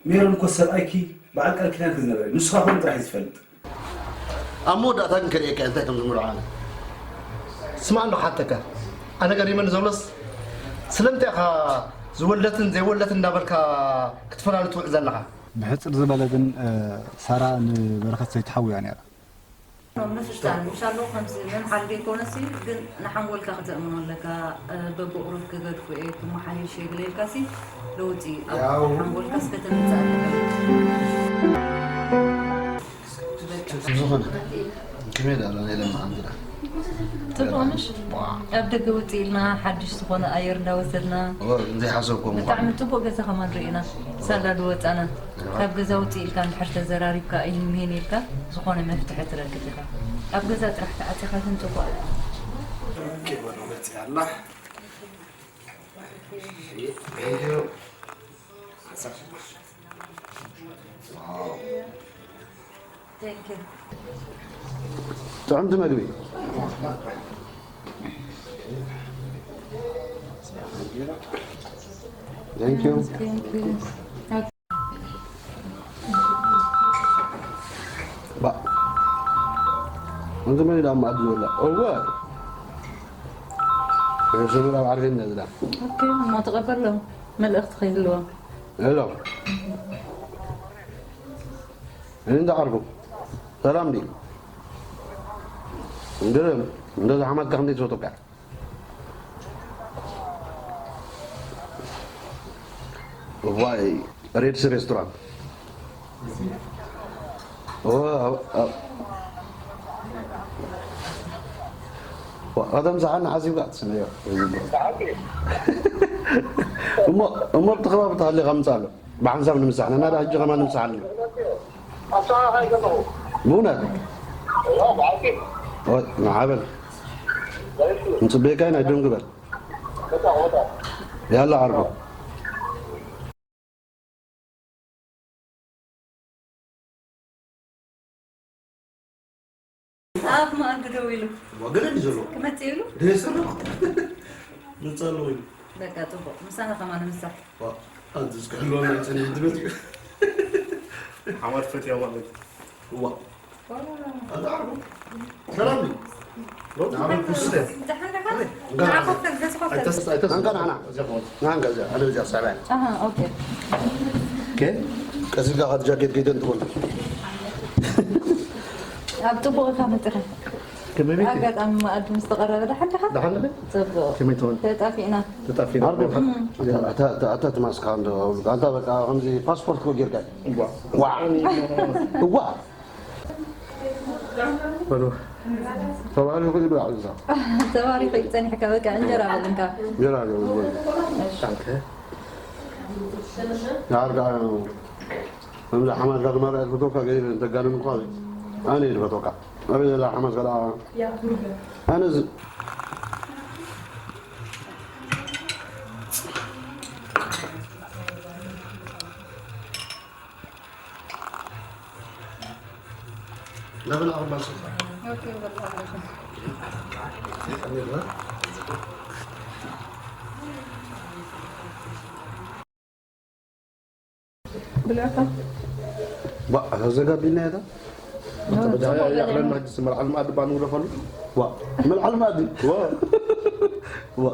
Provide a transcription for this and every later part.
ሜሮን እኮ ሰብኣይኪ በዓል ቃል ኪዳንኪ ዝነበረ እዩ። ንሱ ኻብ ከምኡ ጥራሕ እዩ ዝፈልጥ። ኣብ መወዳእታ ግን ከርእየካ እንታይ ከም ዝምርዖ ኣነ። ስማዕ እንዶ ሓተካ ኣነ ገሪመኒ ዘብሎስ ስለምንታይ ኢኻ ዝወለትን ዘይወለትን እንዳበልካ ክትፈላሉ ትውዕ ዘለኻ? ብሕጽር ዝበለ ግን ሳራ ንበረኸት ሰይትሓውያ ነይራ። ምፍታን ምሻሎ ከምዚ ምምሓል ዘይኮነሲ ግን ንሓንጎልካ ክተእምኖ ኣለካ። በብቑሩብ ክገድፎ እየ ክመሓየሽ እየ ግለ ኢልካሲ ለውጢ ኣብ ያው። ሓንጎልካ እስከ ተምፅእ ኣለካ። ዝኾነ ከመይ ዳሎ ናይ ለማዓንቲ ዳ ጥቕምሽ ኣብ ደገ ውፅእ ኢልና ሓድሽ ዝኾነ ኣየር እንዳወሰድና ዘይሓሰብኩም ብጣዕሚ ፅቡቅ ገዛ ከማን ርኢና ሳላ ዝወፃና ካብ ገዛ ውፅእ ኢልካ እንድሕር ተዘራሪብካ ይህን ምሂን ኢልካ ዝኾነ መፍትሒ ትረክብ ኢኻ። ኣብ ገዛ ጥራሕ ተዓፂኻ ግን ፅቡቅ ኣይኮነን። ጥዕምቲ መግቢ። Thank you. Thank you. እንተ መን ኢላ ማዕድ ዝብላ እወ ስምራ ባዕልከ ነዝላ እሞ ተቐበሎ መልእኽቲ ከይህልዎ ሄሎ እንዳ ዓርኩ ሰላም ዲ እንደ እንደ ዝሓማትካ ከምዘይ ትፈቶካ ዋይ ሬድስ ሬስቶራንት ቀደም ሰዓና ሓሲብካ ትስነዮ እሞ እሞ ኣብቲ ከባቢ ተሃሊኻ ምፃ ኣሎ ብሓንሳብ ንምሳሕ ነና ዳ ሕጂ ከማን ንምሳሕ ኣለና ብእውነት ንዓበል ንፅበየካ ኢና ደም ግበር ያላ ዓርኩ ኣብ መኣዲ ደው ኢሉ ገለ ድዩ ዘሎ ክመፅእ ኢሉ ደየሰርቕ መፃ ኣለዎ ኢሉ በቃ ፅቡቕ ምሳና ከማን ምሳሕ ኣንትስ ክሕልወና ይፀኒሕ ትመፅኡ ሓማድ ፈትያ ማለት እዋ ኣንተ ዓርኩ ሰላም ድዩ ቀሲልካ ካቲ ጃኬት ከይደን ትበል ኣብ ጥቡቕ ኢኻ መፂኻ ኣጋጣሚ መኣዲ ምስ ተቐረበ ደሓን ዲኻ? ደሓን ዲኻ? ፅቡቕ ከመይ ትኾን? ተጣፊእና ተጣፊእና ኣታ ትማስካ እንዶ ኣውልቃ ኣንታ በቃ ከምዚ ፓስፖርት ኮ ጌርካ እዋ እዋ ተባሪኹ ይብላዕ እዛ ተባሪኹ ይፀኒሕካ በቃ እንጀራ በልንካ እንጀራ ናርጋ ከምዚ ሓማት ጋር ማርያ ዝፈትወካ ገይረ እንተጋንንኳ ኣነ እየ ዝፈትወካ ኣበይ ዘላ ሓማት ከኣ ኣነ ብልዕካ ባ ኣዘጋቢልና ያታ መልዓል መኣዲ ባ ንውረፈሉ ዋ መልዓል መኣዲ ዋ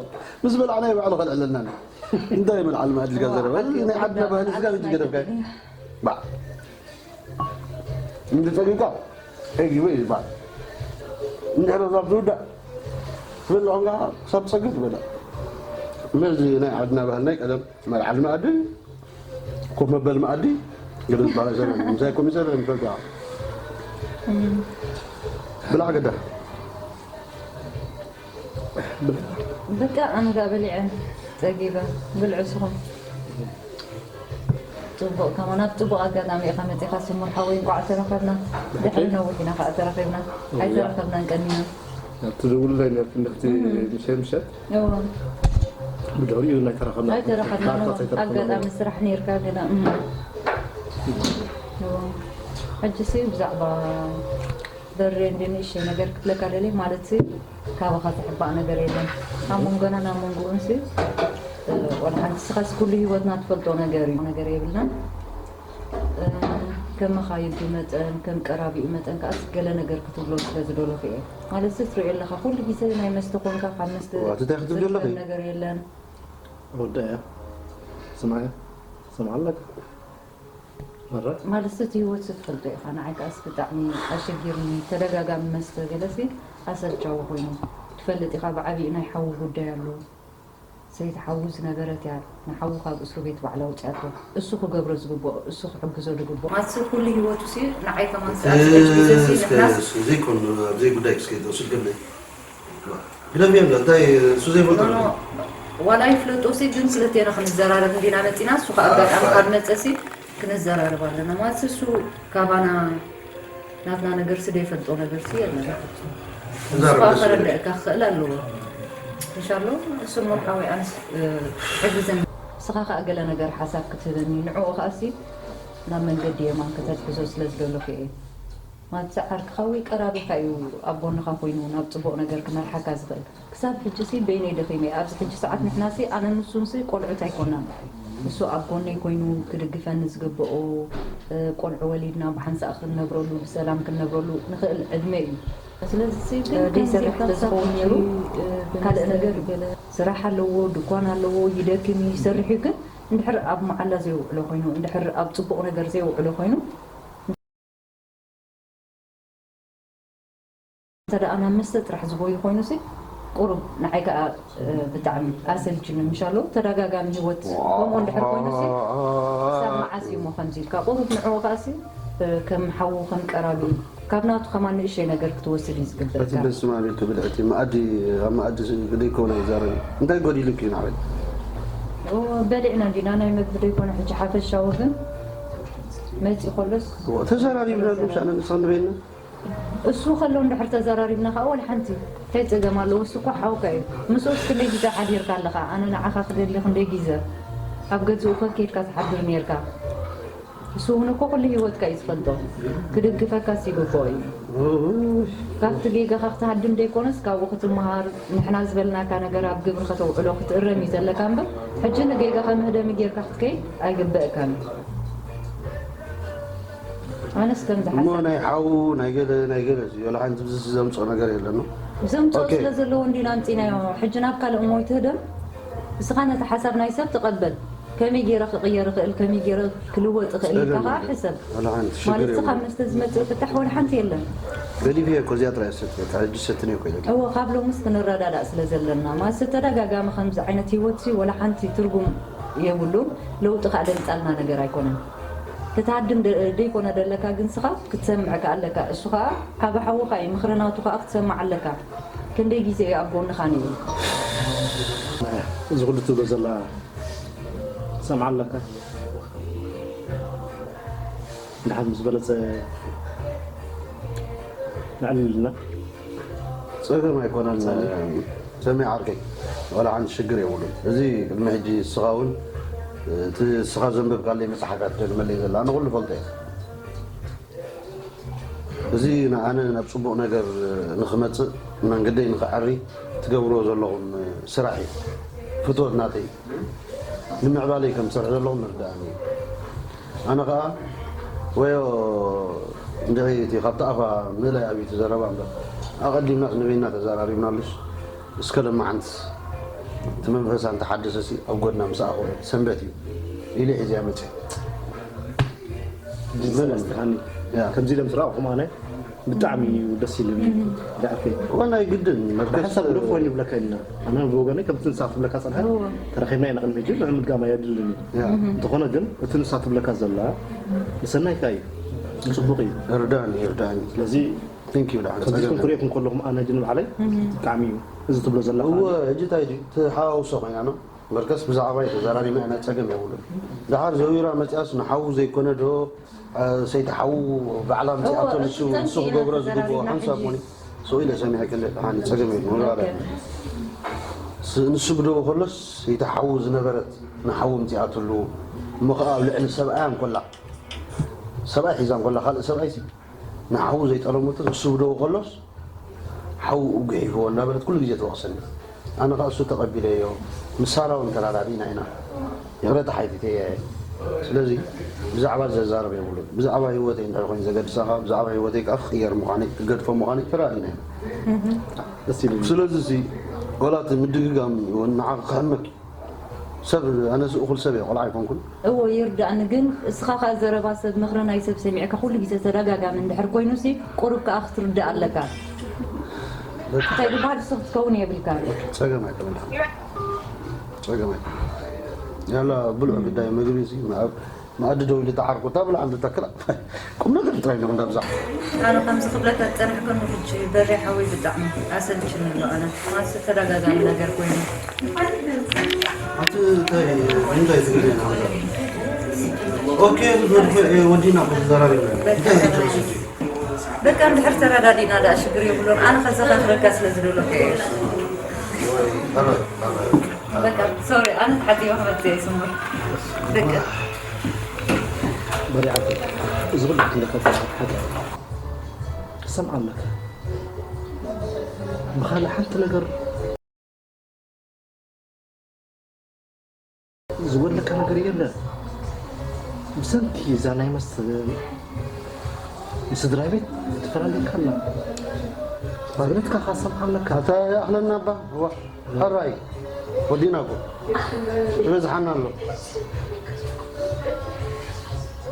ምስ በላዕና ይባዕሉ ከልዕለና እንታይ መልዓል መኣዲ ዝጋ ዘረባ ናይ ዓድና ባህሊ ዝጋ ዝገደፍካ ባ እንዲ ጸጊካ እግበ ይባል እንድሕር ዛብ ትውዳእ ትበልዖ ክሳብ ትጸግብ ትበልዕ መዚ ናይ ዓድና ባህል ናይ ቀደም መልዓል መኣዲ ኮፍ መበል መኣዲ ገለ ዝበሃል ኣይሰለን ምሳይ ኮሚሰ ንፈልጥ ብላዕ ገዳ በቃ ኣነ ጋ በሊዐ ጸጊበ ብልዑ ስኹም ጽቡቕ ከማን ኣብ ጽቡቕ ኣጋጣሚ ኢኻ መጺኻ ስሙር ሓወይ እንቋዕ ተረኸብና ድሕሪ ነዊሕ ኢና ከዓ ተረኺብና ኣይተረኸብናን ቀኒና ትደውልለይ ነርኪ እንድሕቲ ምሸት ምሸት ብድሕሪኡ ናይ ተረኸብና ኣይተረኸብና ኣጋጣሚ ስራሕ ነርካ ገና ሕጂ ሲ ብዛዕባ በሬ እንደ ንእሽተይ ነገር ክፍለካ ደልየ ማለት ሲ ካባኻ ዝሕባእ ነገር የለን ኣብ መንጎና ናብ መንጎኡን ሲ ወላ ሓንቲ ስኻስ ኩሉ ህይወትና ትፈልጦ ነገር እዩ ነገር የብልናን ከም መኻይዱ መጠን፣ ከም ቀራቢኡ መጠን ከኣስ ገለ ነገር ክትብሎ ስለ ዝደለኹ እየ። ማለት ትሪኦ ኣለኻ፣ ኩሉ ግዜ ናይ መስተ ኮንካ፣ ካብ መስተ ዋእ፣ እንታይ ክትብሊ ዘለኺ? ዝርከብ ነገር የለን። ወደ እያ። ስማዕ፣ ስማዕ ኣለካ። መረ? ማለት እቲ ህይወት ትፈልጦ ኢኻ። ንዓይ ከኣስ ብጣዕሚ ኣሸጊርኒ። ተደጋጋሚ መስተ ገለሲ ኣሰልቻዊ ኮይኑ። ትፈልጥ ኢኻ፣ ብዓቢኡ ናይ ሓዊ ጉዳይ ኣሎ። ሰይቲ ሓዉ ዝነበረት እያ ንሓዉ ካብ እስሩ ቤት ባዕላ ኣውፅኣቶ። እሱ ክገብሮ ዝግብኦ፣ እሱ ክሕግዞ ዝግብኦ። ማትሲ ኩሉ ህይወቱ ሲ ንዓይ ከማን ሲ ኣብዚ ሕጂ ግዜ ሲ እስከ ንሕናስ እሱ ዘይኮን ኣብ ዘይጉዳይ እስከ ተወስድ ገለ ግደፍ እዮም እንታይ እሱ ዘይፈልጦ ኖ፣ ኖ፣ ነገር። ዋላ ይፍለጦ ሲ ግን ክልቴና ክንዘራረብ እንዲና መፂና። እሱ ከዓ ኣጋጣሚ ኣፋ- ካብ መፀ ሲ ክንዘራረብ ኣለና። ማትሲ እሱ ካባና ናትና ነገር ሲ ዘይፈልጦ ነገር ሲ የለን። ንዛረብ ንስኻ ደስ ይብል። ከረድአካ ክኽእል ኣለዎ። ኢንሻሎ እሱ እሞ ሓወይ ኣንስ ሕግዘን። ንስኻ ከዓ ገለ ነገር ሓሳብ ክትህበኒ ንዕኡ ከኣሲ ናብ መንገዲ የማን ከተትሕዞ ስለ ዝደለኹ እየ። ማትሲ ዓርክኻ ወይ ቀራቢኻ እዩ ኣብ ጎንኻ ኮይኑ ናብ ጽቡቕ ነገር ክመርሓካ ዝኽእል። ክሳብ ሕጂ ሲ በይነይ ደኺመ እየ። ኣብዚ ሕጂ ሰዓት ንሕና ሲ ኣነ ንሱን ሲ ቆልዑት ኣይኮናን። እሱ ኣብ ጎነይ ኮይኑ ክድግፈኒ ዝግብኦ፣ እ፣ ቆልዑ ወሊድና ብሓንሳእ ክንነብረሉ፣ ብሰላም ክንነብረሉ ንኽእል ዕድመ እዩ። ስለዚ ሲ ግን እ፣ ከምዚ ዘይሰርሕ ካብ ተዝኸውን ሳብ ነይሩ፣ ሕጂ፣ እ፣ ካልእ ብመሰል ነገር እዩ። ገለ ስራሕ ኣለዎ፣ ድኳን ኣለዎ፣ ይደክም እዩ፣ ይሰርሕ እዩ። ግን እንድሕር ኣብ መዓላ ዘይውዕሎ ኮይኑ፣ እንድሕር ኣብ ጽቡቕ ነገር ዘይውዕሎ ኮይኑ፣ እንተ ደኣ ናብ መስተ ጥራሕ ዝጎዩ ኮይኑሲ፣ ቁሩብ ንዓይ ከኣ፣ እ፣ ብጣዕሚ ኣሰልችኒ። ምሻሎ ተደጋጋሚ ህይወት ከምኡ እንድሕር ኮይኑሲ፣ ክሳብ መዓስ እዩ እሞ ከምዚ ኢልካ? ቁሩብ ንዕኡ ከኣሲ፣ እ፣ ከም ሓዉ፣ ከም ቀራቢ፣ ካብ ናቱ ከማን ንእሽተይ ነገር ክትወስድ እዩ ዝግበእካ። እቲ በስመ ኣብ ኢልኪ ብልዕቲ፣ መኣዲ፣ ኣብ መኣዲ ደይኮነ ይዛረብ። እንታይ ጎዲሉኪ እዩ ንዓይ? ኦ፣ በሊዕና እንዲና፣ ናይ መግቢ ደይኮነ፣ ሕጂ ሓፈሻዊ ግን መጺእ ከሎስ ተዘራሪብና፣ ምሻ ንስኻ ንበይና። እሱ ከሎ እንድሕር ተዘራሪብና ከዓ ወላ ሓንቲ እንታይ ጸገም ኣለዎ? እሱ እኮ ሓውካ እዩ። ምስኡስ ክንደይ ግዜ ሓዲርካ ኣለኻ? ኣነ ንዓኻ ክደሊ ክንደይ ግዜ ኣብ ገዝኡ ከ ኬድካ ትሓድር ኔርካ? እሱ እውን እኮ ኩሉ ህይወትካ እዩ ዝፈልጦ። ክድግፈካስ ይግብኦ እዩ። ካብቲ ጌጋኻ ክትሃድም ዘይኮነስ ካብኡ ክትመሃር፣ ንሕና ዝበልናካ ነገር ኣብ ግብሪ ከተውዕሎ ክትእረም እዩ ዘለካ እምበር፣ ሕጂ ንጌጋኻ መህደሚ ጌርካ ክትከይድ ኣይግበእካን። ኣነስ ከምዚ እሞ ሓሳብ ናይ ሓዉ፣ ናይ ገለ፣ ናይ ገለ እዚ ወላ ሓንቲ ብዝስ ዘምጽኦ ነገር የለን ነው? ዘምጽኦ ኦኬ። ስለ ዘለዎ እንዲና ኣምጺናዮ። ሕጂ ናብ ካልእ እሞ ይትህደም። ንስኻ ነቲ ሓሳብ ናይ ሰብ ትቐበል። ከመይ ገይረ ክቕየር እኽእል፣ ከመይ ገይረ ክልወጥ እኽእል ኢልካ ጸገም ከዓ የለን። ሕሰብ። ወላ ሓንቲ ሽግር ማለት የብሉን። ካብ መስተ ዝመጽእ ፍታሕ ወላ ሓንቲ የለን። ገዲፈዮ እኮ እዚኣ ጥራይ እየ ዝሰትዮ። ካብ ሕጂ ዝሰትንዮ እኮ ኢለኪ። እወ፣ ካብ ሎምስ ክንረዳዳእ ስለ ዘለና። ማለት ተደጋጋሚ ከምዚ ዓይነት ህይወትሲ ወላ ሓንቲ ትርጉም የብሉን። ለውጢ ከዓ ደምጻልና ነገር ኣይኮነን። ክትሃድም ደ-፣ ደይኮነ ደለካ ግን ስኻ ክትሰምዕ ከኣ ኣለካ። እሱ ከኣ ዓቢ ሓውኻ እዩ። ምኽሪ ናቱ ከኣ ክትሰምዕ ኣለካ። ክንደይ ግዜ እዩ ኣብ ጎንኻ ነይሩ? እዚ ኩሉ ትብሎ ዘላ ትሰምዓ ኣለካ። ድሓር ምስ በለጸ ንዕልል ኢልና። ጸገም ኣይኮነን። ጸገም። ሰሚዕ ዓርከይ፣ ዋላ ሓንቲ ሽግር የብሉን። እዚ ቅድሚ ሕጂ ንስኻ እውን እቲ ንስኻ ዘንበብካለይ መጽሓፍ እያ ትደግመለይ ዘላ። ኣነ ኩሉ እፈልጦ እየ። እዚ ንኣነ ናብ ጽቡቕ ነገር ንኽመጽእ መንገደይ ንኽዐሪ ትገብርዎ ዘለኹም ስራሕ እዩ። ፍትወት ናተይ እዩ። ንምዕባለይ ከም ትሰርሑ ዘለኹም ይርድኣኒ እዩ። ኣነ ኸኣ ወዮ እንድዒ እቲ ካብቲ ኣፋ ምእላይ ኣብዩ እቲ ዘረባ እምበር ኣቐዲምናስ ንበይንና ተዘራሪብናሉስ እስከ ለማዓንትስ እቲ መንፈሳ እንተሓደሰሲ ኣብ ጎድና ምሳኣ ክውዕል ሰንበት እዩ ኢለ ሒዘያ መጽየ። ኣስተኻኒ ያ። ከምዚ ኢሎም ዝረኣኹም ኣነ ብጣዕሚ እዩ ደስ ኢሉኒ። ዳዕፈ። እዋን ኣይግድን፣ መርከስ ብሓሳብ ግደፎ ይብለካ ኢና። ኣነ ብወገነይ ከምቲ ንሳ ትብለካ ጸንሐት፣ እወ። ተረኺብና ኢና ቅድሚ ሕጂ፣ ንዑ ምድጋም ኣየድልን እዩ። ያ። እንተኾነ ግን እቲ ንሳ ትብለካ ዘላ ንሰናይካ እዩ፣ ንጽቡቕ እዩ። ይርዳእኒ፣ ይርዳእኒ። ስለዚ ቴንክ ዩ፣ ደሓን ከምዚ ጸገም። ኢልኩም ክርእየኩም ከለኹም ኣነ ግን ንባዕለይ ብጣዕሚ እዩ እዚ ትብሎ ዘለኻ። እወ፣ ሕጂ እንታይ ድዩ? ተሓዋውሶ ኮይና ነው። መርከስ ብዛዕባይ ተዘራሪብና ኢና፣ ጸገም የብሉን። ደሓር ዘዊራ መጺኣስ ንሓዉ ዘይኮነ ዶ፣ እ፣ ሰይቲ ሓዉ ባዕላ ኣምጺኣቶ እወ፣ ንሱ፣ እሱ ንሱ ጸንሒ ኢና ክገብሮ ዝግብኦ ተዘራሪብና ሓንሳብ ሕጂ። ኮኒ። ስቕ ኢለ ሰሚዐ ክልእ ደሓን ጸገም የብሉን። ወላ ኦኬ። ስ-፣ ንሱ ግደቦ ከሎስ ሰይቲ ሓዉ ዝነበረት ንሓዉ ኣምጺኣትሉ። እሞ ኸኣ ኣብ ልዕሊ ሰብኣያ እንኮላ፣ ሰብኣይ ሒዛ እንኮላ ካልእ ሰብኣይሲ ንሓዉ ዘይጠለመቶ ንሱ ግደቦ ከሎስ ሓዉ ግሒፍዎ እናበለት ኩሉ ግዜ ትወቕሰኒ። ኣነ ኸኣ እሱ ተቐቢለዮ። ምሳና እውን ተራዳዲእና ኢና። ይቕረታ ሓቲተየ። ስለዚ ብዛዕባ ዘዛረብ የብሉን። ብዛዕባ ህይወተይ እንድሕር ኮይኑ ዘገድሳኻ፣ ብዛዕባ ህይወተይ ከኣ ክቕየር ምዃነይ፣ ክገድፎ ምዃነይ ተራእዩና ኢና። ደስ ይብል። ስለዚ እዚ ወላ እቲ ምድግጋም እውን ንዓኺ ክሕመኪ። ሰብ፣ ኣነስ እኹል ሰብ እየ፣ ቆልዓ ኣይኮንኩን። እዎ፣ ይርዳእኒ፣ ግን እስኻ ኸኣ ዘረባ ሰብ፣ ምኽሪ ናይ ሰብ ሰሚዕካ ኩሉ ግዜ ተደጋጋሚ እንድሕር ኮይኑሲ፣ ቁሩብ ከኣ ክትርዳእ ኣለካ። በቃ። እንታይ ዝበሃል ንሱ ክትከውን የብልካን። ጸገም ኣይኮነን። ጸገም ኣይኮነን። ያላ ብልዑ ግዳይ መግቢ እዚ መኣብ-፣ መኣዲ ደው ኢሉ ተዓርኩ፣ እታ ብልዓ እንድተክላ። ቁም ነገር ጥራይ ነው እንዳብዛ። ኣነ ከምዚ ክብለካ ዝጸንሕኩ ንሕጂ በርያ ሓወይ ብጣዕሚ ኣሰልችኒ ኣሎ። ኣነ ማስ ተደጋጋሚ ነገር ኮይኑ። ኣቲ እንታይ እንታይ ዝግርና? ኦኬ፣ ወዲና ተዛራቢ። እንታይ ዝግርና? በቃ እንድሕር ተረዳዲና ደኣ ሽግር የብሉን። ኣነ ከዘኻኽረካ ስለ ዝደለኩ እየ። በቃ ሶሪ፣ ኣነ ተሓጺበ ክመጽእ እየ ስሙር። በቃ በሪዓቶ እዚ ኩሉ ክለካ ሓደ ክሰምዓ ኣለካ። ብኻልእ ሓንቲ ነገር ዝጎድለካ ነገር የለን። ብሰንኪ እዛ ናይ መስተ ንስድራ ቤት ትፈላለየካ ኣላ። ማግነትካ ካሰምዓ ኣለካ። ኣታ ይኣኽለና እባ። እዋ፣ ሕራይ ወዲና እኮ ይበዝሓና ኣሎ።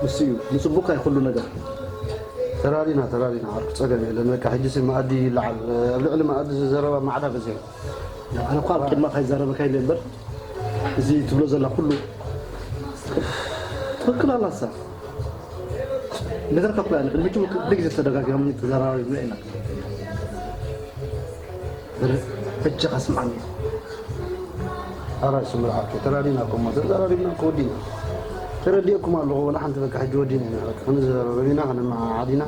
ንሱ እዩ ንጽቡቕ ኣይኩሉ ነገር። ተራዲና፣ ተራዲና፣ ዓርኩ ጸገም የለን። በቃ፣ ሕጂሲ መኣዲ ይለዓል። ኣብ ልዕሊ መኣዲ ዘረባ ማዕዳ በዚሑ። ኣነ እኳ ኣብ ቅድማ ካይዛረበካ ኢለ እምበር፣ እዚ ትብሎ ዘላ ኩሉ ትኽክል ኣላ እሳ። ነገርካ እኮ ያለ ቅድሚ ሕጂ ክልተ ግዜ ተደጋጊምና ተዘራሪብና ኢና። ሕጂ ኸስምዓኒ። ኣራይ ስምር ዓርከይ፣ ተራዲና እኮ እሞ፣ ተዘራሪብና እኮ ወዲና። ተረዲኤኩም ኣለኹ፣ ወላ ሓንቲ በቃ ሕጂ ወዲና ኢና። በቃ ክንዘራረብ ኢና፣ ክንመዓዓድ ኢና።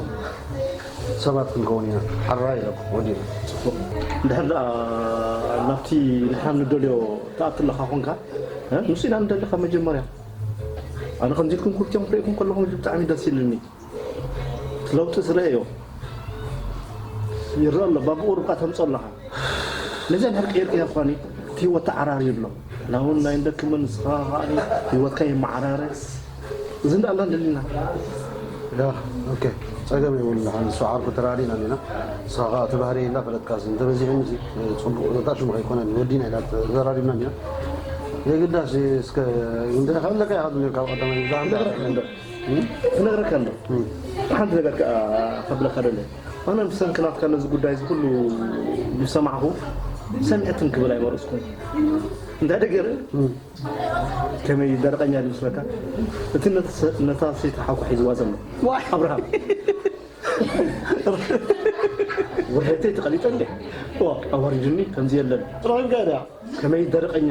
ሰባት ክንከውን ኢና። ሓራይ ኢለኩም፣ ወዲና። ጽቡቕ። እንድሕር ደኣ ናብቲ ንሕና ንደልዮ ትኣቱ ኣለኻ ኾንካ፣ እ? ንሱ ኢና ንደሊ ካብ መጀመርያ። ኣነ ከምዚ ኢልኩም ክልቲኦም ክርእየኩም ከለኹ ብጣዕሚ ደስ ኢሉኒ። እቲ ለውጢ ዝረአዮ ይረአ ኣሎ፣ ባብኡ ርብቃ ተምጾ ኣለኻ። ነዚኣ እንድሕር ቀይርካያ እኳኒ፣ እቲ ህይወት ተዓራርዩ ኣሎ። ንሕና እውን ኣይንደክምን፣ ንስኻ ኸኣ ህይወትካ ይመዓራረስ። እዚ እንዳኣልና እንደሊና። ያ፣ ኦኬ። ጸገም የብሉን። ንሓን ንሱ ዓርኩ ተራዲእና ኣለና። ንስኻ ኸኣ እቲ ባህሪ እንዳፈለጥካስ እንተበዚሑኒ እዚ ጽቡቕ ዘታ ሽሙ ከይኮነኒ ወዲና ኢና ተዘራሪብና እንዲና። የግዳስ እስከ እንደ ፈለካ ኢኻ ዝብል ካብ ቀዳማይ ብዛዕባ ክነግረካ እንዶ። እም? ክነግረካ እንዶ። እም። ሓንቲ ነገር ከኣ ከብለካ ደለ። ኣነ ብሰንኪ ናትካ ነዚ ጉዳይ እዚ ኩሉ ምስ ሰማዕኹ ሰሚዐትን ክብል ኣይመረጽኩን። እንታይ ደገረ? እም። ከመይ ደረቐኛ ድዩ መስለካ? እቲ ነተ-፣ ነታ ሰይቲ ሓውካ ሒዝዋ ዘሎ። ዋይ! ኣብርሃም። ውርደተይ ተቐሊጠ እንዴ? ዋ፣ ኣዋሪዱኒ ከምዚ የለን። ረኺብካ ድያ? ከመይ ደረቐኛ።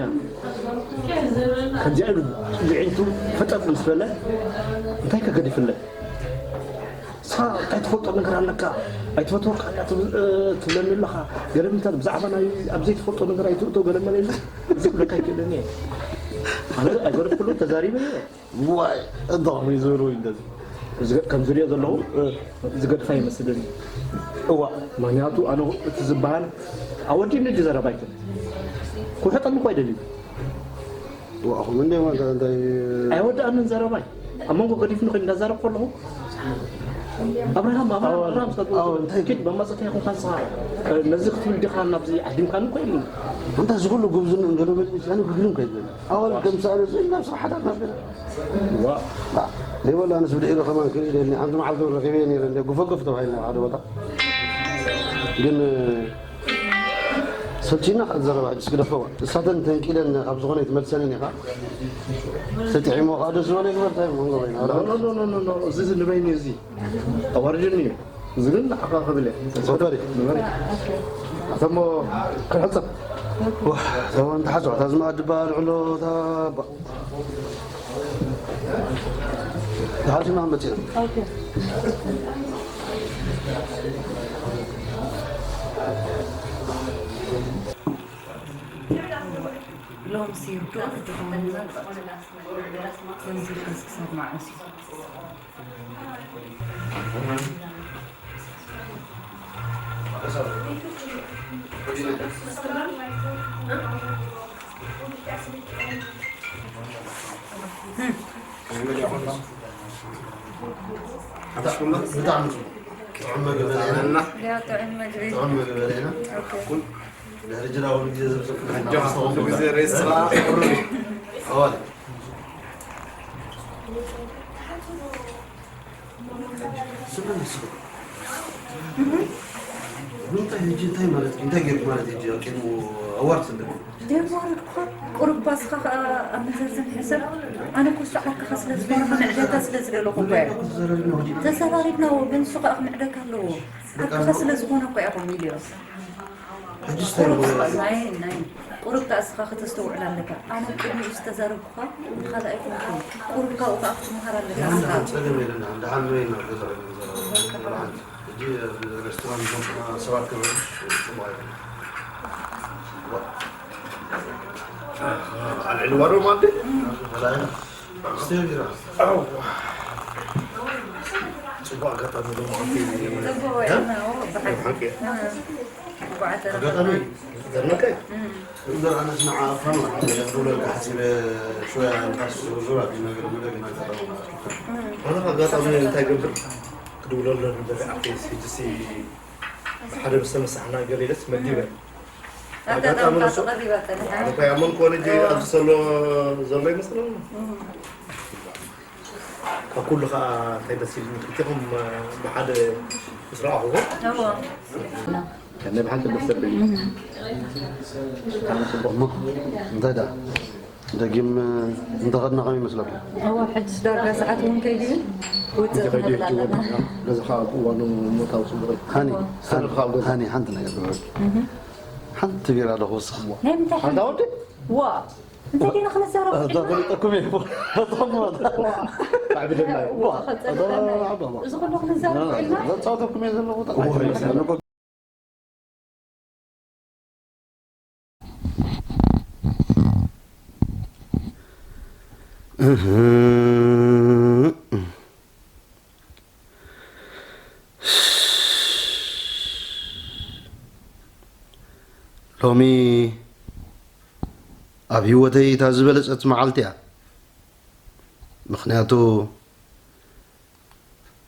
ከምዚኣ ኢሉ ብዒንቱ ፈጠጥ ምስ በለ፣ እንታይ ከገዲፍለ? ንስኻ እንታይ ትፈልጦ ነገር ኣለካ? ኣይትፈትወካ እያ ትብል-፣ እ፣ ትብለኒ ኣለኻ። ገለ ምንታት ብዛዕባ ናይ ኣብ ዘይትፈልጦ ነገር ኣይትእቶ ገለ መለ ኢሉ። እዚ ክብለካ ኣይክእልን እየ። ኣነ ኣይገደፍኩሉን፣ ተዛሪበ እየ። ዋይ፣ እንተ ኸመይ ዝበሉ ወይ እንደዚ። እዚ ከም ዝሪኦ ዘለኹ፣ እ። ዝገድፋ ይመስለኒ። እዋ። ምኽንያቱ ኣነ እቲ ዝበሃል ኣወዲኒ ድዩ ዘረባ ኣይኮነን። ክውሕጠኒ እኮ ኣይደልዩ። ዋ፣ ኣኹም እንደ ማንታ እንታይ ኣይወድኣንን ዘረባይ። ኣብ መንጎ ገዲፍኒ ኮይኑ እንዳዛረብ ከለኹ፣ ኣብርሃም፣ ኣብርሃም፣ ኣዎ፣ ኣብርሃም፣ ስለ ኣዎ፣ እንታይ ኪድ መማጸእታ ይኹንካ ንስኻ፣ ነዚ ክትብል ዲኻ ናብዚ ዓዲምካኒ እኮ ኢሉኒ። ኣንታ እዚ ኩሉ ጉብዝና እንገለበል፣ ኣነ ግግልን ከይብል። ኣዋል ከምሳሌ እዚ ናብ ስራሓት ኣናበለ። ዋ። ባ፣ ዘይበሉ ኣነስ ብድሕሪ ከማን ክርኢ ደኒ፣ ሓንቲ መዓልቲ እውን ረኺበ ነይረ፣ እንደ ጉፈጉፍ ተባሂልና ሓደ ቦታ። ግን፣ ሰልቺና ካብ ዘረባ ሕጅስ ግደፈዋ። እሳተን ተንቂለን ካብ ዝኾነ ይትመልሰንን ኢኻ። ተጥዒሞ ከዓ ደስ ዝበሎ ይግበር፣ እንታይ መንጎ በይና። ኖ፣ ኖ፣ ኖ፣ ኖ፣ ኖ፣ እዚ፣ እዚ ንበይኑ እዚ። ኣዋርድኒ እዩ። እዚ ግን ንዓኻ ክብል እየ። ሶፈሪ። ንበሪ። ኣተሞ፣ ክንሕጸብ። ዋ፣ እታ ወን ተሓጽዋ፣ እታ ዝመኣዲ በሃል ዕሎ፣ እታ ባ-፣ ተሓሲማ መጺና። ኦኬ። ሎምሲ ርዱእ ክትኾንና ከምዚ ኢልካስ ክሳብ መዓስ እዩ? ብጣዕሚ ጽቡቕ። ጥዑም መግቢ በሊዕና። ያ ጥዑም መግቢ። ጥዑም መግቢ በሊዕና። ኦኬ። ድሕሪ ጅራ ኩሉ ግዜ ዘብሰልኩ ኣጆኻ፣ ኩሉ ግዜ ሬስቶራንት ቁሩብ እዩ። ኣዋል። ስለ ንስኹ። እንታይ ሕጂ እንታይ ማለት እዩ? እንታይ ጌርኩ ማለት እዩ? ሕጂ ኣብ ቅድሚ ኣዋርድ ስለ ደም ዋረድኩ። ቁሩብ ባስኻ ኸኣ ኣብ መዘርዘም ሕሰብ። ኣነ እኮ እሱ ዓርክኻ ስለ ዝኾነ፣ ክምዕደካ ስለ ዝደለኹ እኮ እየ። ተዘራሪብና ወዲ። ተዘራሪብና፣ ግን እሱ ኸኣ ክምዕደካ ኣለዎ። ዓርክኻ ስለ ዝኾነ እኮ እየ ከምኡ ኢለዮ። ሕጂ እንታይ ቁሩብ ይበል? ናይ፣ ናይ፣ ቁሩብ ከኣ እስኻ ከተስተውዕል ኣለካ። ኣነ ቅድሚኡ ዝተዛረብኩኻ ንኻልእ ኣይኮንኩን። ቁሩብ ካብኡ ከኣ ክትመሃር ኣለካ የለን፣ እስኻ። ጸገም የለን። ደሓን ንበይና ኣብ ገዛ ኢና ንዛረብ። ሕጂ ኣብ ሬስቶራንት ዝመጹና ሰባት ክረብሽ ጽቡቕ ኣይኮነን። ዋ። ኣልዒልዋ ዶ ማንዴ? ስተይ ቢራ። ኣዋ። ጽቡቕ ኣጋጣሚ ዶ ማንዴ? ጽቡቕ ወይ? እ? እና፣ ኦ፣ ብሓቂ። ሓቂ። እ። ኣጋጣሚ ዘርመከ? እም። እምበር ኣነስ ንዓ ኣፋን ማለት እየ ክድውለልካ ሓሲበ ሽወያ ንፋስ ዙራ ቢል ነገር ምደግ ናይ ቀረቡ ማለት እዩ። ኣነ ኣጋጣሚ እንታይ ገብር ክድውለሉ ንደሊ ኣብቲ ሕጂ ሲ ብሓደ ምስ ተመሳሕና ገለ ኢለስ መዲበ። ኣጋጣሚ ኣጋጣሚ ንሱ ተቐሪባ ጸኒሓ። ኣነ እንታይ ኣመን ኮነ እጂ ኣብዚ ዘሎ ዘሎ ይመስለኒ። እም። ካብ ኩሉ ኸዓ እንታይ ደስ ኢሉኒ፣ ክልቲኹም፣ እ፣ ብሓደ ምስ ረኣኹኹም። እዎ። ከመይ ብሓንቲ ደስ ዘብል እዩ። ብጣዕሚ ጽቡቕ። እሞ እንታይ ደኣ ደጊም፣ እ፣ እንተኸድና ከመይ ይመስለኩም? እዎ፣ ሕጅስ ዳርጋ ሰዓት እውን ከይዱ እዩ። ውፅእ እንታይ ከይዱ ክንብል እዩ ኣለና። ገዛኻ ኣብ እዋኑ ምእታው ጽቡቕ እዩ። ሃኒ፣ ሰልፍኻ ኣብ ገዛ። ሃኒ፣ ሓንቲ ነገር ክብለኪ። እህ። ሓንቲ ቢራ ዶ ክውስኽ? ናይ ምንታይ ሓንቲ ሓንቲ? ኣወዲ? ዋ! እንታይ ዲና ክንዛረብ? ኣታ ፈሊጠኩም እየ። ፈሊጠኩም እየ። ዋ! ዓቢ ደላይ። ዋ! ኣታ ዓቢ ደላይ። እዚ ኩሉ ክንዛረብ ና፣ ኢልና? ዘጻወተኩም እየ ዘለኹ። ዋ! እህ። ሎሚ ኣብ ህይወተይ እታ ዝበለጸት መዓልቲ እያ። ምኽንያቱ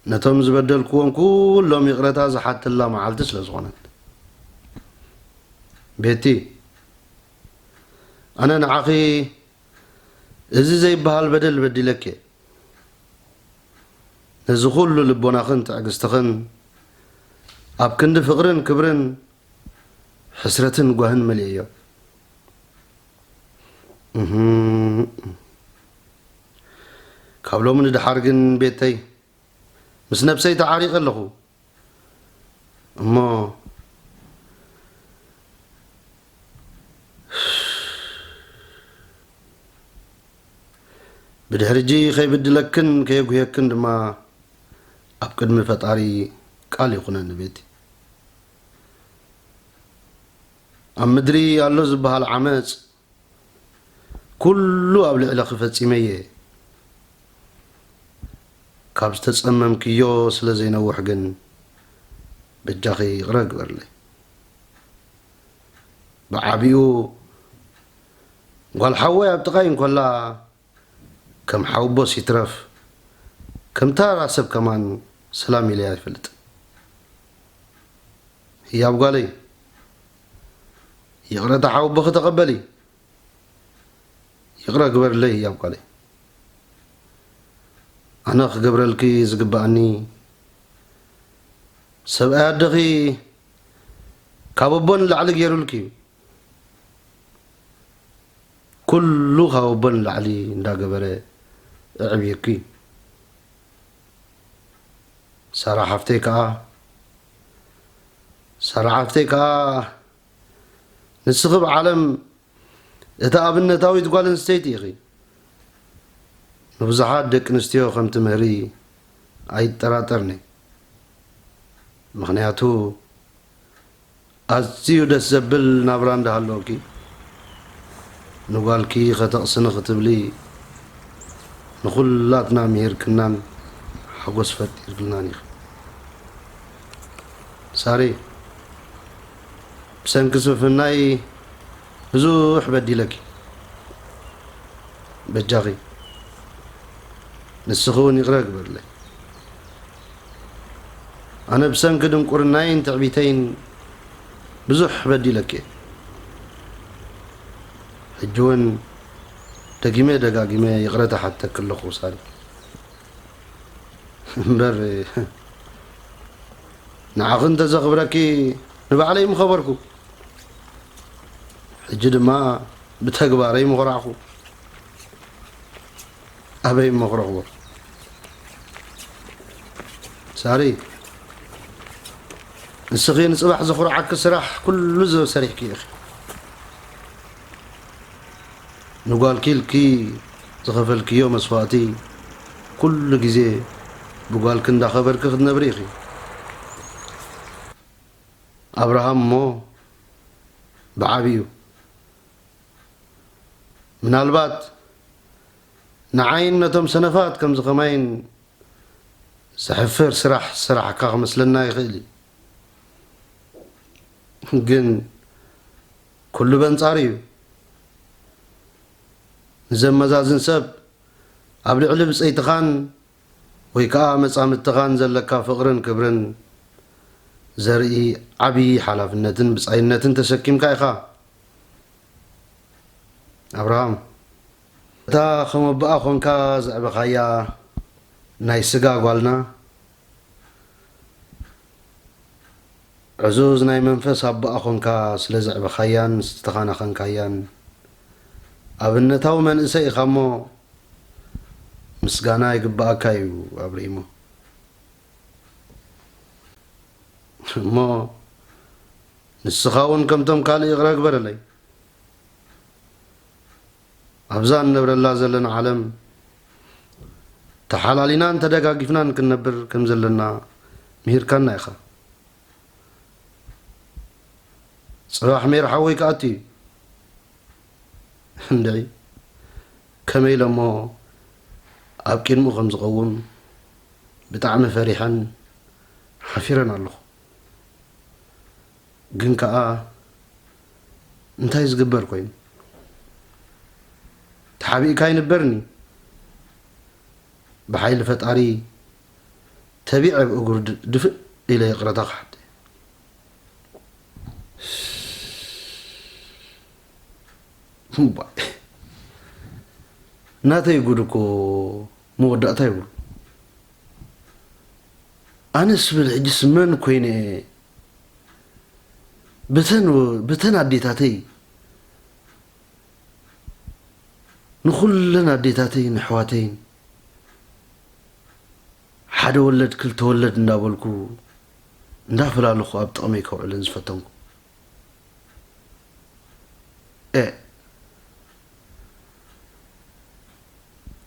ነቶም ዝበደልክዎም ኩሎም ይቕረታ ዝሓተላ መዓልቲ ስለ ዝኾነት። ቤቲ፣ ኣነ ንዓኺ እዚ ዘይበሃል በደል በዲለኪ እየ። ነዚ ኩሉ ልቦናኽን ትዕግስትኽን ኣብ ክንዲ ፍቕርን ክብርን ሕስረትን ጓህን መሊኤዮ። እህም። ካብ ሎሚ ንደሓር ግን ቤተይ ምስ ነብሰይ ተዓሪቐ ኣለኹ። እሞ ብድሕሪ ሕጂ ከይብድለክን ከየጉህየክን ድማ ኣብ ቅድሚ ፈጣሪ ቃል ይኹነኒ ቤቲ። ኣብ ምድሪ ኣሎ ዝበሃል ዓመጽ ኩሉ ኣብ ልዕለኺ ፈጺመ እየ። ካብ ዝተጸመምክዮ ስለ ዘይነውሕ ግን በጃኺ ይቕረ ግበርለይ። ብዓቢኡ ጓል ሓወይ ኣብ ጥቓይ እንከላ ከም ሓውቦስ ይትረፍ ከም ታራ ሰብ ከማን ሰላም ኢለያ ኣይፈልጥን። ህያብ ጓለይ፣ ይቕረታ ሓውቦኺ ተቐበሊ። ይቕረ ግበርለይ ህያብ ጓለይ። ኣነ ክገብረልኪ ዝግብኣኒ ሰብኣይ ኣደኺ ካብ ኣቦ ንላዕሊ ገይሩልኪ እዩ። ኩሉ ካብ ኣቦ ንላዕሊ እንዳገበረ ኣዕብየኪ። ሳራ ሓፍተይ ከኣ፣ ሳራ ሓፍተይ ከኣ ንስኺ ብዓለም እታ ኣብነታዊት ጓል ኣንስተይቲ ኢኺ። ንብዙሓት ደቂ ኣንስትዮ ከም ትምህሪ ኣይጠራጠርኒ። ምኽንያቱ ኣዝዩ ደስ ዘብል ናብራ እንዳሃለወኪ ንጓልኪ ከተቕስኒ ክትብሊ ንኹላትና ምሂርክናን ሓጎስ ፈጢርክልናን ኢኺ። ሳሪ፣ ብሰንኪ ስንፍናይ ብዙሕ በዲለኪ። በጃኺ ንስኺ እውን ይቕረ ግበርለይ። ኣነ ብሰንኪ ድንቁርናይን ትዕቢተይን ብዙሕ በዲለኪ እየ። ሕጂ እውን ደጊመ ደጋጊመ ይቕረታ ሓተኪ ኣለኹ ሳሪ። እምበር ንዓኺ እንተዘኽብረኪ ንባዕለይ ምኸበርኩ። ሕጂ ድማ ብተግባረይ ምኹራዕኩ። ኣበይ እሞ ክረኽቦ? ሳሪ፣ ንስኺ ንጽባሕ ዘኹርዓኪ ስራሕ ኩሉ ሰብ ሰሪሕኪ ኢኺ። ንጓልኪ ኢልኪ ዝኸፈልክዮ መስዋእቲ ኩሉ ግዜ ብጓልኪ እንዳኸበርኪ ክትነብሪ ኢኺ። ኣብርሃም እሞ ብዓቢኡ ምናልባት ንዓይን ነቶም ሰነፋት ከምዚ ኸማይን ዘሕፍር ስራሕ ዝሰራሕካ ክመስለና ይኽእል እዩ። ግን ኩሉ በንጻሩ እዩ። ንዘመዛዝን ሰብ ኣብ ልዕሊ ብጸይትኻን ወይ ከኣ መጻምድትኻን ዘለካ ፍቕርን ክብርን ዘርኢ ዓቢ ሓላፍነትን ብጻይነትን ተሰኪምካ ኢኻ። ኣብርሃም፣ እታ ከም ኣቦኣ ኾንካ ዘዕበኻያ ናይ ስጋ ጓልና፣ ዕዙዝ ናይ መንፈስ ኣቦኣ ኾንካ ስለ ዘዕበኻያን ዝተኻናኸንካያን ኣብነታዊ መንእሰይ ኢኻ እሞ፣ ምስጋና ይግብኣካ እዩ ኣብርሂሞ። እሞ ንስኻ እውን ከምቶም ካልእ ይቕረ ግበረለይ። ኣብዛ እንነብረላ ዘለና ዓለም ተሓላሊናን ተደጋጊፍናን ክንነብር ከም ዘለና ምሂርካና ኢኻ። ጽባሕ ሜር ሓወይ ክኣቱ እዩ። እንድዒ፣ ከመይ ኢለ እሞ ኣብ ቅድሚኡ ከም ዝቐውም ብጣዕሚ ፈሪሐን ሓፊረን ኣለኹ። ግን ከኣ እንታይ ዝግበር ኮይኑ? ተሓቢእካ ኣይንበርን እዩ። ብሓይሊ ፈጣሪ ተቢዐ ብእግሩ ድ-፣ ድፍእ ኢለ ይቕረታ ክሓት። እምባይ። ናተይ ጉድ እኮ መወዳእታ ይብሉ። ኣነስ ብል ሕጅስ መን ኮይነ እየ? ብተን፣ ብተን ኣዴታተይ፣ ንኹለን ኣዴታተይን ኣሕዋተይን ሓደ ወለድ ክልተ ወለድ እንዳበልኩ እንዳፈላለኹ ኣብ ጥቕመይ ከውዕለን ዝፈተንኩ። ኤእ፣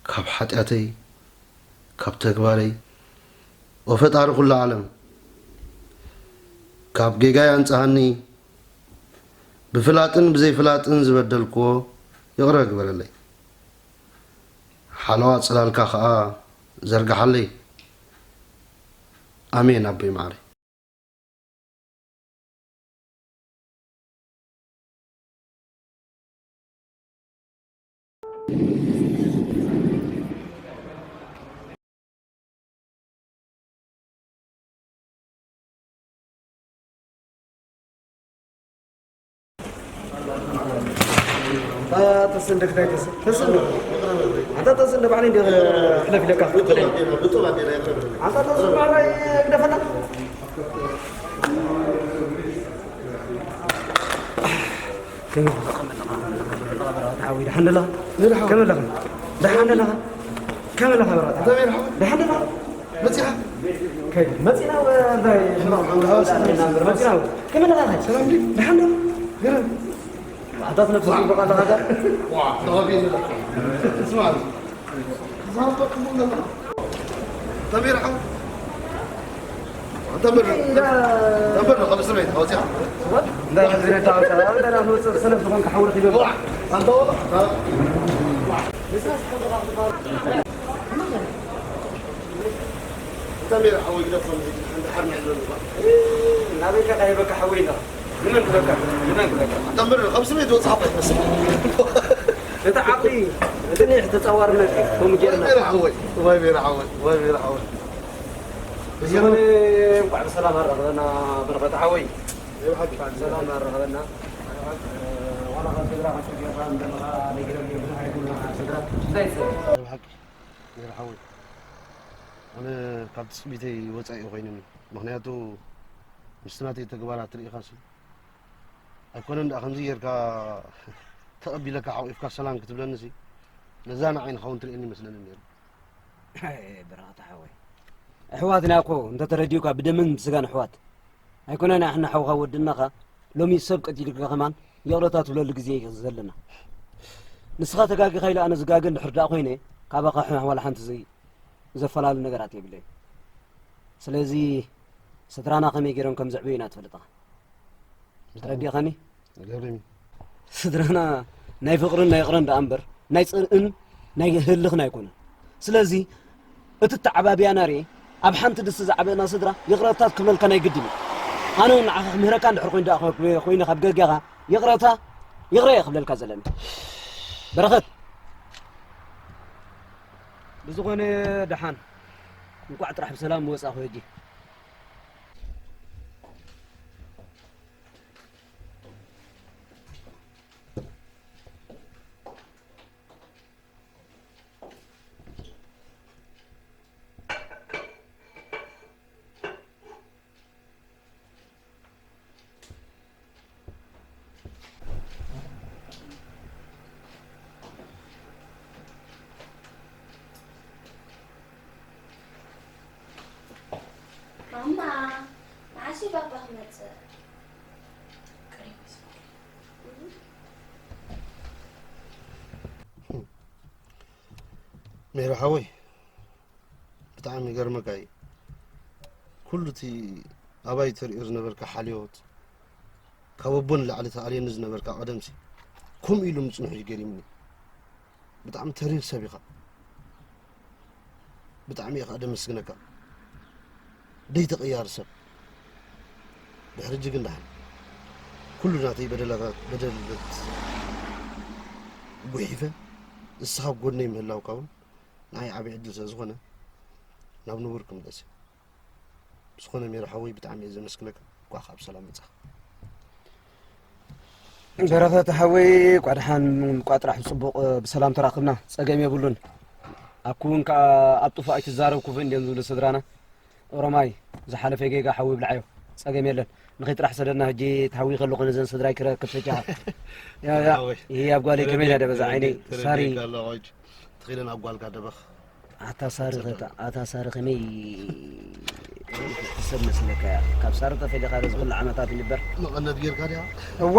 ካብ ሓጢኣተይ፣ ካብ ተግባረይ፣ ኦ ፈጣሪ ኩሉ ዓለም፣ ካብ ጌጋይ ኣንጽሃኒ፣ ብፍላጥን ብዘይፍላጥን ዝበደልክዎ ይቕረ ግበረለይ። ሓለዋ ጽላልካ ኸኣ ዘርግሓለይ። ኣሜን ኣቦይ መዓረይ። ተስን ደግ ናይ ተስን፣ ተስን ዶ? ኣንታ ተስን ዶ ባዕለይ እንደ ሕለፍ ኢለካ ክትበለኒ። ኣንታ ተስን ባዕለይ ግደፈና። ሓወይ፣ ደሓን ደለኻ? ደሓን። ከመይ ኣለኻ? ደሓን ደለኻ? ከመይ ኣለኻ በራታ? እንታይ ደሓን ደለኻ? መጺኻ? ከይ-፣ መጺና ወ-፣ እንታይ? መጺና ወ-፣ ከመይ ኣለኻ? ሰላም ድዩ? ደሓን ዶ? ገረም። ኣንታ ትነብስ ጽቡቕ ኣለኻ ዳ? ዋ፣ ተዋፊ ኣለኻ። ስማ፣ ተሜር ሓው። ተምር፣ ተምር፣ ካብ እስር ቤት ኣውፂኣ። እንታይ ከም ዝረዳ ኣውፃ፣ እንታይ ናብ ዝወፅእ ሰነፍ ዝኾንካ ሓው ረኺበ። ዋ፣ ኣንታ ወላ። ተሜር ሓው ይግደፍ፣ ከም ሕጂ ሓንቲ ሓርና ይብለኒ። ናበይ ከ ካይበካ ሓወይ ኣለኻ? ንመን ክበካ? ንመን ክበካ? ተምር፣ ካብ እስር ቤት ወፅኣ እኮ ይመስል። እቲ ዓቕሊ እቲ ተጻዋርነት እዩ፣ ከምኡ ጌርና። ወይ ሜራ ሓወይ፣ ወይ ሜራ ሓወይ፣ ወይ ሜራ ሓወይ። ብዝኾነ እንኳዕ ብሰላም ኣራኸበና በረኸት ሓወይ። ናይ ብሓቂ። እንኳዕ ብሰላም ኣራኸበና። ዋላ ካብ ስድራ ካብ ጌርካ እንደመኻ ነጊረኒ ብዙሕ ኣይብሉና ስድራ። እንታይ ይጸ? ናይ ብሓቂ ሜራ ሓወይ። ኣነ ካብ ትጽቢተይ ወጻኢ ኮይኑኒ። ምኽንያቱ ምስቲ ናተይ ተግባራት ርኢኻሲ ኣይኮነን ደኣ ከምዚ ጌርካ ተቐቢለካ ሓቂፍካ ሰላም ክትብለኒ ሲ ነዛ ንዓይ ንኸውን ትርእየኒ ይመስለኒ ነይሩ። ብራኸት ሓወይ፣ ኣሕዋትና እኮ እንተተረዲኡካ ብደምን ብስጋን ኣሕዋት ኣይኮነን። ኣሕና ሓውኻ ወድናኻ ሎሚ ሰብ ቀቲልካ ከማን ይቕረታ ትብለሉ ግዜ እዩ ዘለና። ንስኻ ተጋጊኻ ኢለ ኣነ ዝጋገ እንድሕር ደኣ ኮይነ ካባኻ ሕማሕ ዋላ ሓንቲ ዘይ ዘፈላለ ነገራት የብለይ። ስለዚ ስድራና ከመይ ገይሮም ከም ዘዕበዩና ትፈልጥ ኢኻ። ተረዲእኻኒ? ገርም። ስድራና ናይ ፍቕርን ናይ ይቕረን ደኣ እምበር ናይ ጽልእን ናይ ህልኽን ኣይኮነን። ስለዚ እቲ ተዓባብያና ርኤ ኣብ ሓንቲ ድስቲ ዝዓበና ስድራ ይቕረታ ክብለልካ ናይ ግድን እዩ። ኣነ እውን ንዓኻ ክምህረካ እንድሕር ኮይኑ ደኣ ኮይነ ካብ ገርጋኻ ይቕረታ ይቕረ እየ ክብለልካ ዘለኒ። በረኸት ብዝኾነ ደሓን እንቋዕ ጥራሕ ብሰላም ወጻኹ። ሕጂ ማማ፣ መዓስ እዩ ባባ ክመጽእ? ቀሪቡ እዩ። ሜሪ ሓወይ፣ ብጣዕሚ ይገርመካ እዩ። ኩሉ እቲ ኣባይ ተርእዮ ዝነበርካ ሓልዮት፣ ካብ ኣቦ ንላዕሊ ተኣልየኒ ዝነበርካ ቀደምሲ፣ ከምኡ ኢሉ ምጽንሑ እዩ ገሪምኒ። ብጣዕሚ ተሪር ሰብ ኢኻ። ብጣዕሚ እየ ከኣ ደመስግነካ። ደይተቐያሪ ሰብ። ድሕሪ ሕጂ ግን ደሓን። ኩሉ ናተይ በደላታት፣ በደልነት ጉሒፈ፣ ንስኻ ኣብ ጎድነይ ምህላውካ እውን ንዓይ ዓቢ ዕድል ስለ ዝኾነ፣ ናብ ንቡር ክምለስ እየ። ብዝኾነ ሜሪ ሓወይ ብጣዕሚ እየ ዘመስግነካ። እንኳዕ ከኣ ብሰላም መጻኻ። በረኸት ሓወይ፣ እንኳዕ ደሓን፣ እንኳዕ ጥራሕ ብጽቡቕ ብሰላም ተራኽብና። ጸገም የብሉን። ኣኩ እውን ከኣ ኣብ ጥፉእ ኣይትዛረብ ክፉእ እንድዮም ዝብሉ ስድራና። ኦሮማይ፣ ዝሓለፈ ጌጋ ሓዊ ይብልዓዮ። ጸገም የለን። ንኺድ ጥራሕ ሰደድና፣ ሕጂ ተሃዊኸ ኣለኹ ነዘን ስድራይ ክረክብ ተጃኻ። ያ፣ ያ። ሓወይ። ይሄ ኣብ ጓለይ ከመይ ኢላ ደበዛ ዓይነይ? ተረዲእካ ሳሪ። ኣለኻ ሕጂ። ተኺለን ኣብ ጓልካ ደበኽ። ኣታ ሳሪ ኸታ-፣ ኣታ ሳሪ ከመይ ሰብ መስለካ እያ? ካብ ሳሪ ተፈሊኻ ዶ ዝኹሉ ዓመታት ንበር? መቐነት ጌርካ ድያ? እዋ፣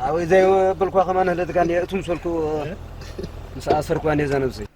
ኣብ ዘይበልኳ ከማን ህለትካ እንድየ እቱ ምሰልኩ ምስ ኣሰርኳ እንድየ እዛ ነብሰይ።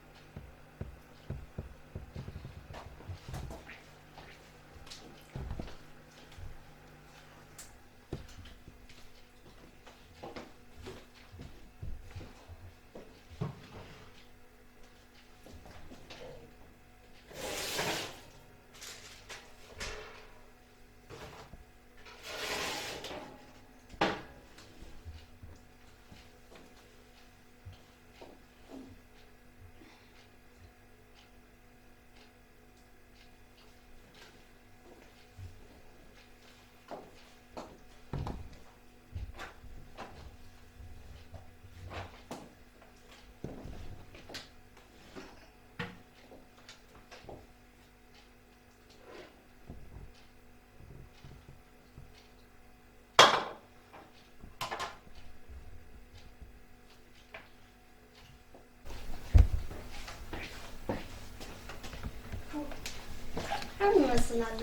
ዓቢ ይመስል ኣሎ።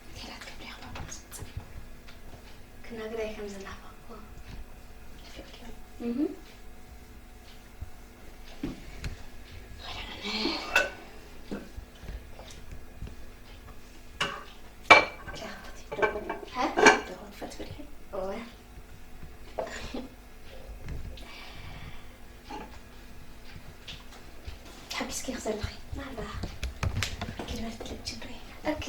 ሆቴላት ክብሪ ኣኽባር ምስ መጽእ ክነግረይ ከም ዝናፈቕኩ ንፍቅሪ። እህ። ሀ? ደርሆ ትፈትፊ ዲኺ? እወ። ተሓጒስኪ ኢኺ ዘለኺ። ማማ። ኪድ በል ትልቅ ችግር የለን። ኦኬ።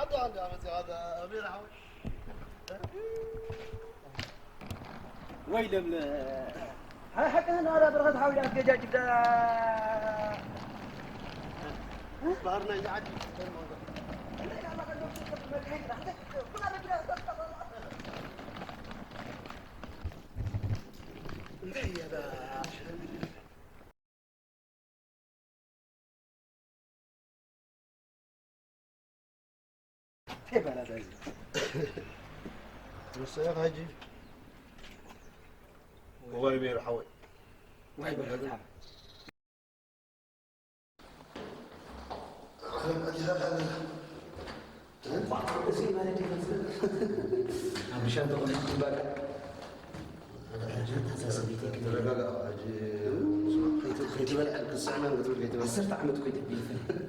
ዓዲ ዓዲ ዓመት ዓዲ ኣሜራ ሓወይ። ወይ ለምለ። ሃይ ሓቅህን ኣራ በረኸት ሓውያ ገጃጅ ዳ። ባህር ናይ ዓዲ። እንታይ እያ ዳ? እንታይ በላ ዳዚ? ንስኻ ሕጂ ወይ ሜር ሓወይ። ወይ በላ። እዚ ማለት ይመስል። ኣብ ብሻ ተቆሚጥ ትባል። ተረጋጋ። ሕጂ ከይትበልዐ ክስዕመን ክትብል ከይትበልዐ። ዓሰርተ ዓመት እኮ ይደብር።